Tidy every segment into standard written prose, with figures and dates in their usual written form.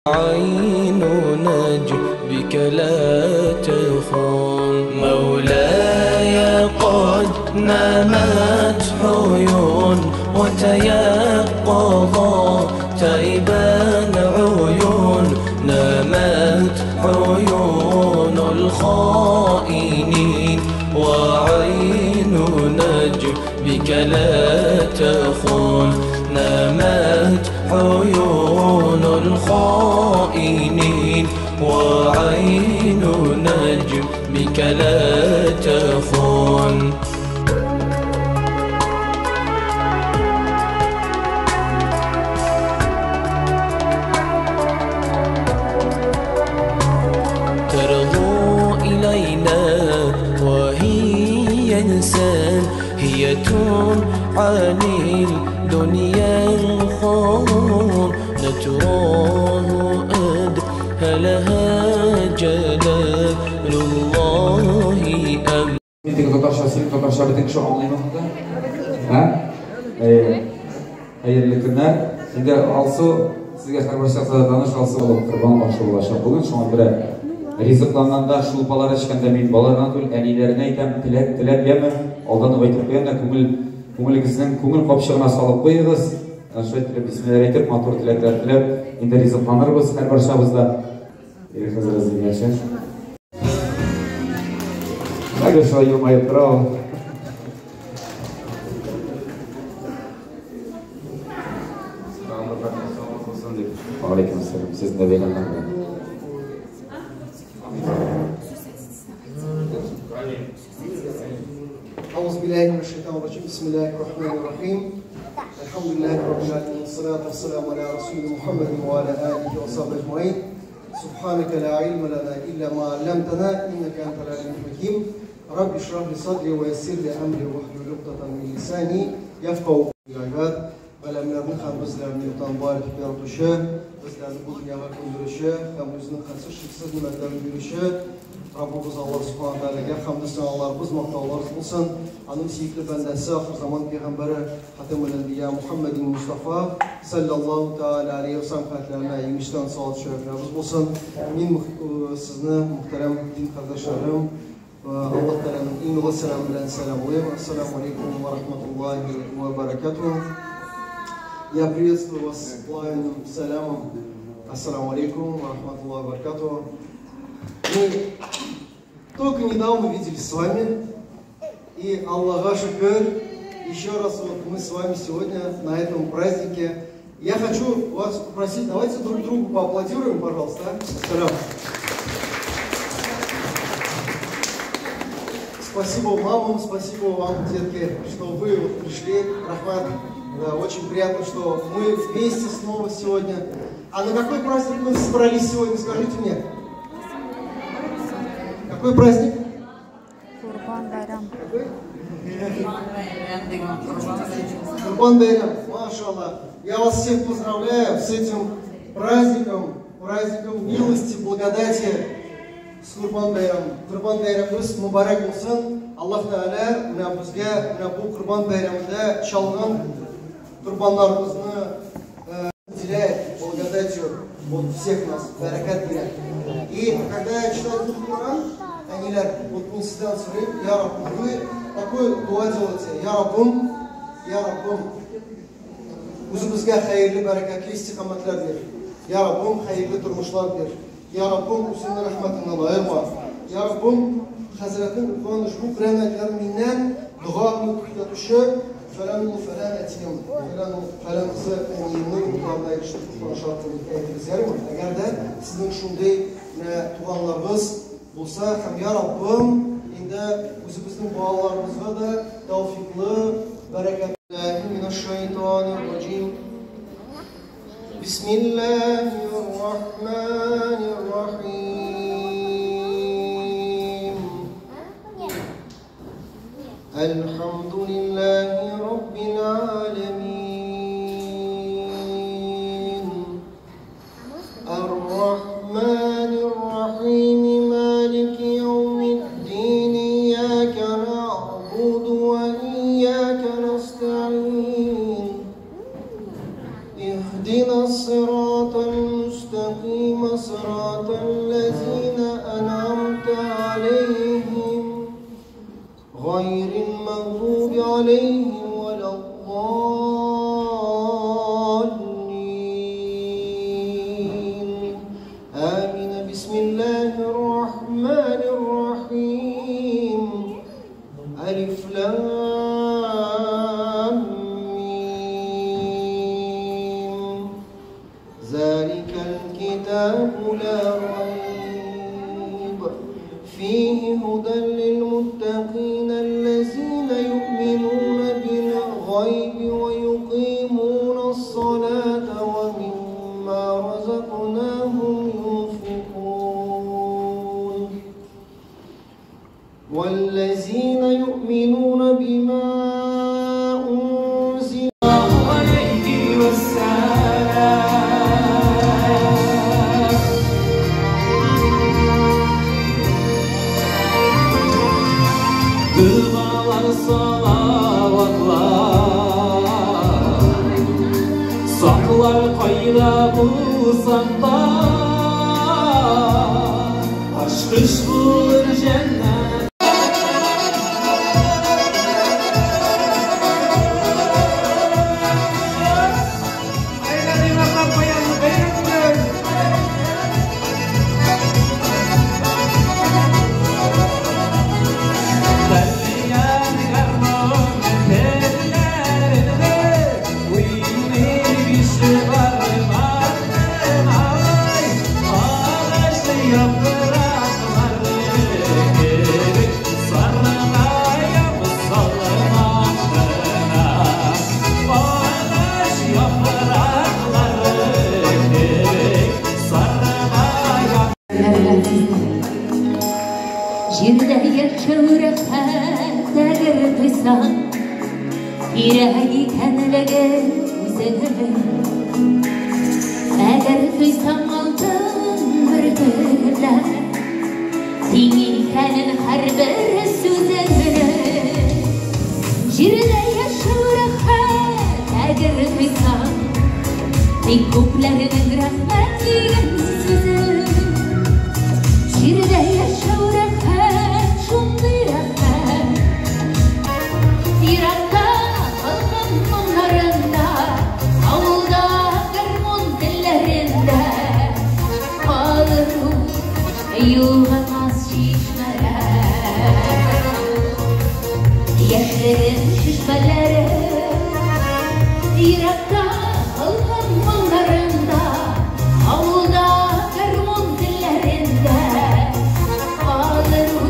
عين نجبك لا تخون مولاي قد نامت عيون وتيقظا تائبا عيون نامت عيون الخائنين وعين نجبك لا تخون نامت عيون الخائنين وعين نجمك لا تخون. ترغو إلينا وهي إنسان هي عن الدنيا الخون نتراه أدهلها جلال الله أم. Татарша бөтен кеше аңлыймы монда? Һа? Хәерле көннәр. Инде Алсу, сезгә һәрберчакта таныш Алсу булып корбан башы булачак бүген. Шуңа күрә ризыкланганда, шулпалар эчкәндә мин балаларга түгел, әниләренә әйтәм, теләк теләп яме, алдан ук әйтеп куям да, күңел күңелегезнең күңел капчыгына салып куегыз. Шулай итеп бисмилләр әйтеп, матур теләкләр теләп, инде ризыкланырбыз һәрберчабызда. Хәзер дигәнчә. Әгәр шулай елмаеп тора ул. Алейкум ассалам. Сезне дә бәйрәмнәр белән. أعوذ بالله من الشيطان الرجيم. بسم الله الرحمن الرحيم. الحمد لله رب العالمين والصلاة والسلام على رسول محمد وعلى آله وصحبه أجمعين. سبحانك لا علم لنا إلا ما علمتنا إنك أنت العليم الحكيم. رب اشرح لي صدري ويسر لي أمري واحلل عقدة من لساني يفقهوا قولي. العباد Галәмләрне һәм безләрне юктан бар итеп яратучы, безләрне бу дөньяга күндерүче һәм үзенең хәтсез чиксез нигъмәтләрен бирүче Раббыбыз Аллаһ Субхана Тәгаләгә хәмд саналарыбыз, мактауларыбыз булсын. Аның сөекле бәндәсе, ахыр заман пәйгамбәре Хатамул Әнбия Мухаммадин Мустафа саллаллаһу тәгалә алейһи ва саллям хәзрәтләренә иң өстен салават шәрифләребез булсын. Мин сезне, мөхтәрәм дин кардәшләрем, Аллаһ Тәгаләнең иң олы сәламе белән сәламлыйм. Ассаламу алейкум ва рахматуллахи ва баракатуһ. Я приветствую вас с пламенным салямом. Ассаламу алейкум ва рахматуллахи ва баракатуһ. Мы только недавно виделись с вами, и Аллаха шукр, еще раз вот мы с вами сегодня на этом празднике. Я хочу вас попросить, давайте друг другу поаплодируем, пожалуйста. Салям. Спасибо мамам, спасибо вам, детки, что вы вот пришли. Рахмат. Да, очень приятно, что мы вместе снова сегодня. А на какой праздник мы собрались сегодня, скажите мне? Какой праздник? Курбан Байрам. Какой? Курбан Байрам. Машаллах. Я вас всех поздравляю с этим праздником, праздником милости, благодати. С Курбан Байрам. Курбан Байрамыбыз мубарак булсын. Аллаһ Тәгалә менә безгә менә бу Курбан Байрамында чалган курбаннарыбызны наделяет благодатью вот всех нас, бәрәкәт бирә. И когда я читаю этот Коран, әниләр, вот мин сездән сорыйм, я Раббым, вы такой дуа делаете, я Раббым, я Раббым, үзебезгә хәерле, бәрәкәтле истиқамәтләр бир. Я Раббым, хәерле тормышлар бир. Я Раббым, үзеңнең рәхмәтеңнән аерма. Я Раббым, хәзрәтнең укыган ошбу Коръән аятларын миннән дога кылып туктатучы фәлән ул фәлән әтием, фәлән ул фәлән кызы әниемнең рухларына ирешеп туган шартын әйтегез, ярыймы? Әгәр дә сезнең шундый менә туганнарыгыз булса, һәм я Раббым, инде үзебезнең балаларыбызга да тәүфиклы, бәрәкәтле. Минәш-шайтанир-раҗим. Бисмиллаһир-рахманир-рахим. Әлхәмдүлиллаһи раббил аламин. Ар-рахманир-рахим. Малики яумид-дин. Ияка нa'буду ва ияка nasta'ин. Иһдина с-сиратал صراط الذين أنعمت عليهم غير المغضوب عليهم ولا الضالين. آمين. بسم الله الرحمن الرحيم. ألف لام ميم. ذلك الكتاب لا ريب فيه هدى للمتقين الذين يؤمنون بالغيب ويقيمون الصلاة ومما رزقناهم ينفقون والذين يؤمنون بما أنزل عليه والسلام. Dualar, salavatlar saqlar qayda bulsan da aşkış bulur cennet. Җирдә яшәү рәхәт, әгәр тойсаң, кирәк икәнлеген үзеңнең. Әгәр тойсаң алтын бөртекләр, тиң икәнен һәрбер сүзеңнең. Җирдә яшәү рәхәт, әгәр тойсаң, тик күпләрнең рәхмәт дигән сүзе. Җирдә яшәү рәхәт, шундый рәхәт. Еракта калган моңнарында, авылда гармун телләрендә калыр ул югалмас чишмәләр. Яшьлегем чишмәләре, еракта калган моңнарында, авылда гармун телләрендә калыр ул.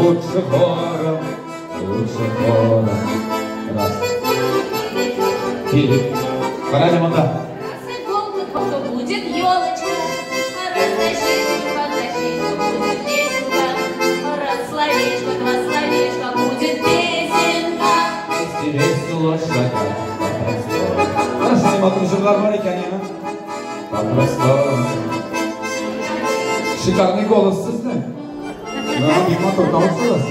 Лучше хором, лучше хором. Раз. Или. Карали монда. Раз иголка, то будет елочка. Раз дощечка, дощечка, будет лесенка. Раз словечко, два словечка, будет песенка. Вместе весело шагать по просторам. Хорошо, матур җырлар бар икән, яме? По просторам. Шикарный голос сезнең. Да, бик матур тавышыгыз.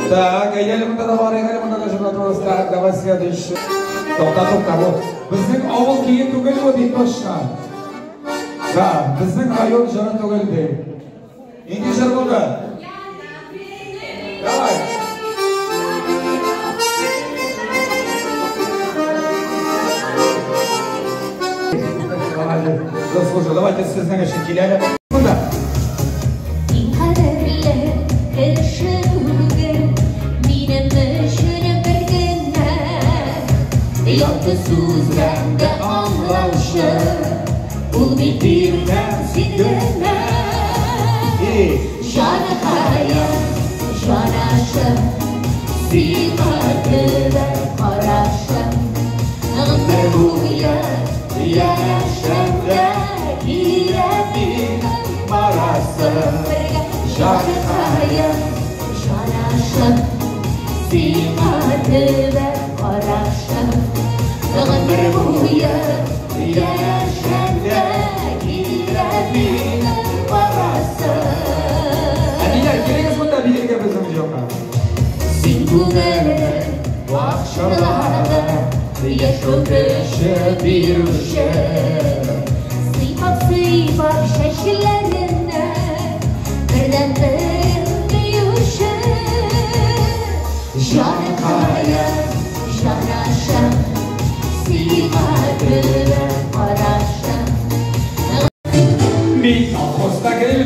Так, әйдәле монда да бар, әйдәле монда да җырлатабыз. Так, давай следующий. Тукта, тукта, бу. Безнең авыл көе түгел бу, ди точно. Да, безнең район җыры түгел ди. Нинди җыр булды? Давай. Заслужил. Давайте сезнең өчен киләле. Монда. Иң кадерле кеше түгел, минем өчен бер генә. Якты сүздән дә аңлаучы, ул бит биргән син генә. Җаныкаем, җанашым, сиңа төбәп карашым. Гомер буе янәшәмдә килә минем барасым. Җаныкаем, җанашым, сиңа төбәп карашым. Гомер буе янәшәмдә килә минем барасым. Әниләр, килегез монда биергә безнең җырга. Син күңелем бакчалары, яшәү көче бирүче. Сыйпап-сыйпап чәчләреңне, бердән-бер сөюче. Җаныкаем, җанашым, сиңа төбәп карашым. Мин колхозда гел